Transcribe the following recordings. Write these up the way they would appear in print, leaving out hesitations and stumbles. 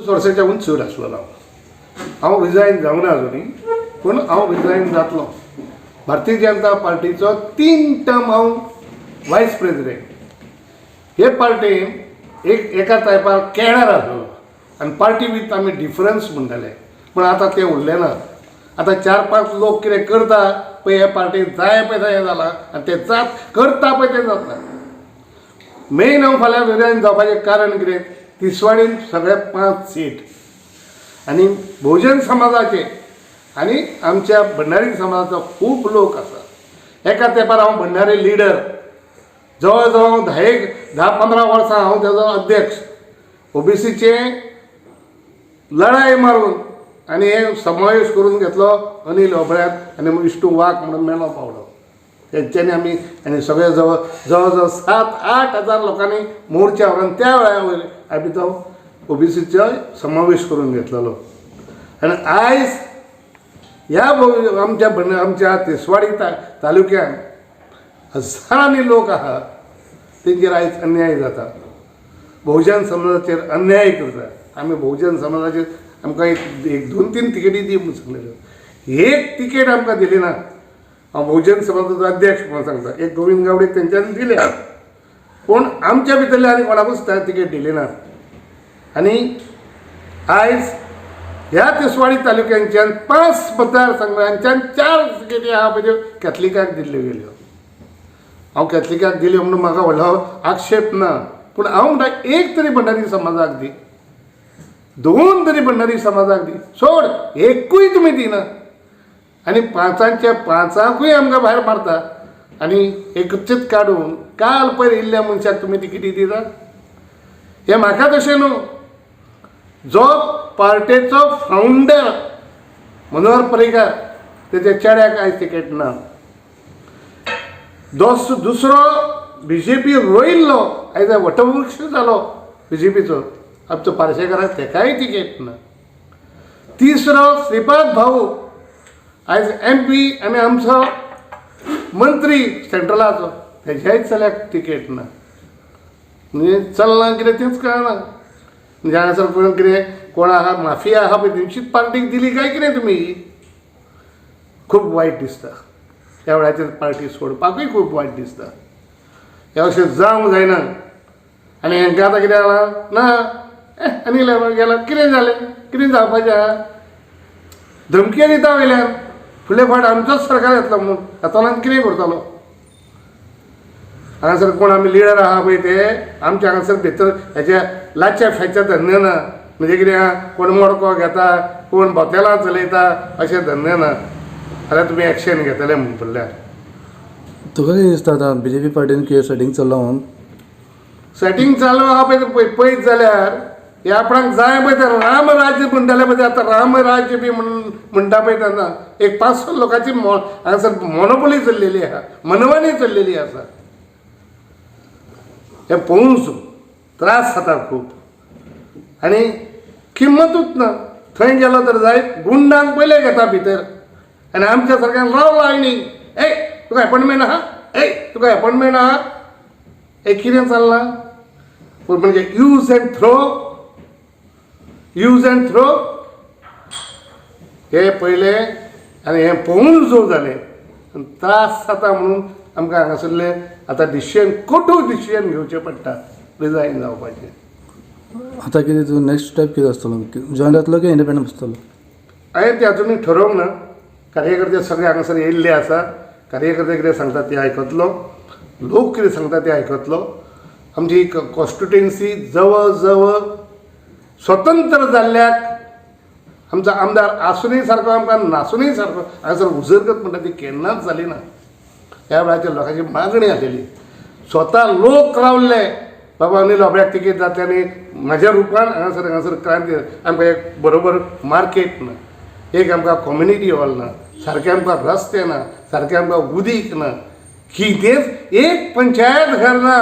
वर्साच्याहून चड आसलेलो हांव. हांव रिजायन जावंक ना अजुनूय, पूण हांव रिजायन जातलो. भारतीय जनता पार्टीचो 3 टर्म हांव वायस प्रेजिडेंट. हे पार्टीन एक एका टायपार केडर आसलेलो आनी पार्टी विथ आमी डिफरन्स म्हणटाले, पूण आतां तें उरलें ना. आतां 4-5 लोक कितें करता पळय हे पार्टीन जाय पळय तें जालां आनी तें जात करता पळय तें जाता. मेन हांव फाल्यां रिजायन जावपाचें कारण कितें, तिसवाडीन सगळे 5 सीट आनी भोवजन समाजाचे आनी आमच्या भंडारी समाजाचो खूब लोक आसा. एका तेंपार हांव भंडारी लिडर, जवळ जवळ 10-15 वर्सां हांव तेजो अध्यक्ष. ओबीसीचे लढाय मारून आनी हे समावेश करून घेतलो अनिल होबळ्यान आनी विष्णू वाघ म्हणून मेलो पावलो. तेंच्यांनी आमी आनी सगळे जवळ जवळ जवळ 7-8 हजार लोकांनी मोर्चा व्हरून त्या वेळा वयर आमी तो ओबीसीचो समावेश करून घेतलेलो. आनी आयज ह्या आमच्या आमच्या तिसवाडी तालुक्यान हजारांनी लोक आहा, तेंचेर आयज अन्याय जाता. बहुजन समाजाचेर अन्याय करता. आमी बहुजन समाजाचेर आमकां एक 2-3 तिकेटी दी म्हणून सांगलेल्यो, एक तिकेट आमकां दिली ना. हांव बहुजन समाजाचो अध्यक्ष म्हणून सांगता, एक गोविंद गावडे तेंच्यांनी दिल्या, पूण आमच्या भितरल्या आनी कोणाकूच त्या तिकेट दिली ना. आनी आयज ह्या तिसवाडी तालुक्यांच्यान 5 मतदारसंघांच्यान 4 तिकेटी आहा पळय त्यो कॅथलिकाक दिल्ल्यो गेल्यो. हांव कॅथलिकाक दिल्यो म्हणून म्हाका व्हडलो आक्षेप ना, पूण हांव म्हणटा एक तरी भंडारी समाजाक दी, 2 तरी भंडारी समाजाक दी, सोड एकूय तुमी दिना. आनी 5च्या 5 आमकां भायर मारता आनी एकूच काडून काल पयर येयल्ल्या मनशाक तुमी तिकेटी दिता. हें म्हाका तशें न्हू, जो पार्टेचो फावंडर मनोहर पर्रीकार तेच्या चेड्याक आयज तिकेट ना. दुसरो बीजेपी रोयल्लो आयज वटवृक्ष जालो बीजेपीचो आमचो पार्शेकाराक तेकाय तिकेट ना. तिसरो श्रीपाद भाऊ आयज एम पी आनी आमचो मंत्री सेंट्रलाचो तेज्याय चल्याक तिकेट ना. म्हणजे चल्लां कितें तेंच कळना. म्हणजे हांगासर कोण कितें कोण आहा माफिया आहा पळय तेंचीच पार्टीक दिली काय कितें तुमी, खूब वायट दिसता. ह्या वेळाचेर पार्टी सोडपाकूय खूब वायट दिसता. हें अशें जावंक जायना. आनी हेंकां आतां कितें जालां ना, आनी गेला कितें जालें, कितें जावपाचें आहा, धमकी दिता वयल्यान फुडले फावट आमचोच सरकार येतलो म्हणून हातोनान कितें करतलो. हांगासर कोण आमी लिडर आहा पळय ते आमच्या हांगासर भितर हेच्या लाच्या फेच्या धंदे ना. म्हणजे कितें आहा, कोण मडको घेता, कोण बोतेलां चलयता, अशें धंदे ना. जाल्यार तुमी एक्शन घेतले म्हूण फुडल्यार. तुका कितें दिसता आतां बीजेपी पार्टीन कितें सेटींग चल्लां म्हणून? सेटींग चालू आहा पळय पळयत जाल्यार हे आपणाक जाय पळय तें रामराज्य म्हणटाले पळय, आतां रामराज्य बी म्हणटा पळय तेन्ना एक 500 लोकांची हांगासर मोनोपोली चल्लेली आहा, मनमानी चल्लेली आसा. हें पळोवन त्रास जाता खूब आनी किंमतूच ना. थंय गेलो तर जाय गुंडांक पयले घेता भितर आनी आमच्या सारक्यान रावला आनी ए तुका एपॉयंटमेंट आहा, ए तुका एपॉयंटमेंट आहा, हे कितें चल्लां. पूण म्हणजे use and throw, use and throw हे पयलें आनी हें पळोवन जो जालें आनी त्रास जाता म्हणून आमकां हांगासरलें आतां डिसिजन, कठोर डिसिजन घेवचें पडटा रिजायन जावपाचें. आतां कितें तूं नेक्स्ट स्टेप कितें आसतलो, जॉयन जातलो की इंडिपेंडंट आसतलो? हांवें तें अजुनूय ठरोवंक ना. कार्यकर्ते सगळे हांगासर येयल्ले आसा, कार्यकर्ते कितें सांगता ते आयकतलो, लोक कितें सांगता ते आयकतलो. आमची कॉन्स्टिट्युएन्सी जवळ जवळ स्वतंत्र जाल्ल्याक आमचो आमदार आसुनूय सारको आमकां नासुनूय सारको हांगासर उदरगत म्हणटा ती केन्नाच जाली ना. ह्या वेळाचेर लोकांची मागणी आसलेली, स्वता लोक रावल्ले बाबा अनिल होबळ्याक तिकेट जातली आनी म्हाज्या रुपान हांगासर हांगासर क्रांती. आमकां एक बरोबर मार्केट ना, एक आमकां कम्युनिटी हॉल ना, सारकें आमकां रस्ते ना, सारकें आमकां उदीक ना, कितेंच एक पंचायत घर ना,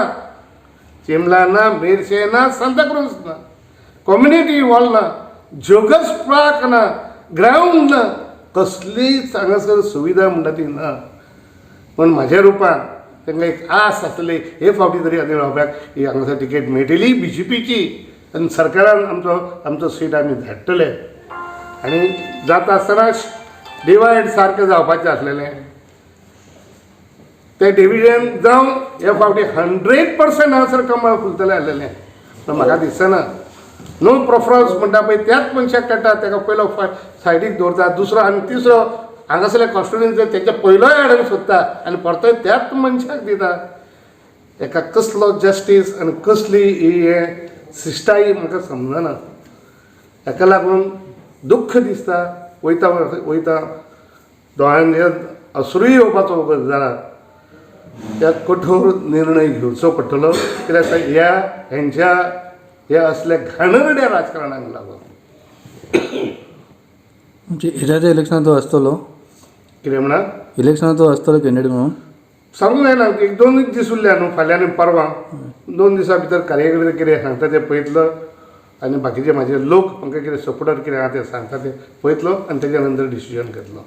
चिमला ना, मेरशे ना, सांताक्रूज ना, कम्युनिटी हॉल ना, जोगर्स पार्क ना, ग्रावंड ना, कसलीच हांगासर सुविधा म्हणटा ती ना. पूण म्हाज्या रुपान तांकां एक आस आसली हे फावटी तरी अनिल होबळ्याक ही हांगासर तिकेट मेळटली बीजेपीची. आनी सरकारान आमचो आमचो सीट आमी धाडटले. आनी जाता आसतना डिवायड सारकें जावपाचें आसलेलें तें डिविजन जावन हे फावटी 100% हांगासर कमळ फुलतलें आसलेलें. पूण म्हाका दिसना नो प्रोफरन्स म्हणटा पळय त्याच मनशाक काडटा, ताका पयलो सायडीक दवरता, दुसरो आनी तिसरो हांगासरल्या कॉन्स्टिट्युएन्सी तेच्या पयलोय हाडूंक सोदता आनी परतोय त्याच मनशाक दिता. ताका कसलो जस्टीस आनी कसली ही हें शिश्टाई म्हाका समजना. ताका लागून दुख्ख दिसता. वयता वयता दोळ्यांनी अश्रूय येवपाचो वगत जाला. त्या कठोर निर्णय घेवचो पडटलो, कित्याक ह्या हेंच्या ह्या असल्या घाणेरड्या राजकारणाक लागून. म्हणजे येत्या इलेक्शनात तो आसतलो? कितें म्हणा? इलेक्शनात तो आसतलो कॅन्डिडेट म्हणून? सांगूंक जायना, एक दोनूच दीस उरल्या न्हू, फाल्यां आनी परवां. 2 दिसां भितर कार्यकर्ते कितें सांगता तें पळयतलो आनी बाकीचे म्हाजे लोक म्हाका कितें सपोर्टर कितें आहा तें सांगता तें पळयतलो आनी तेच्या नंतर डिसिजन घेतलो.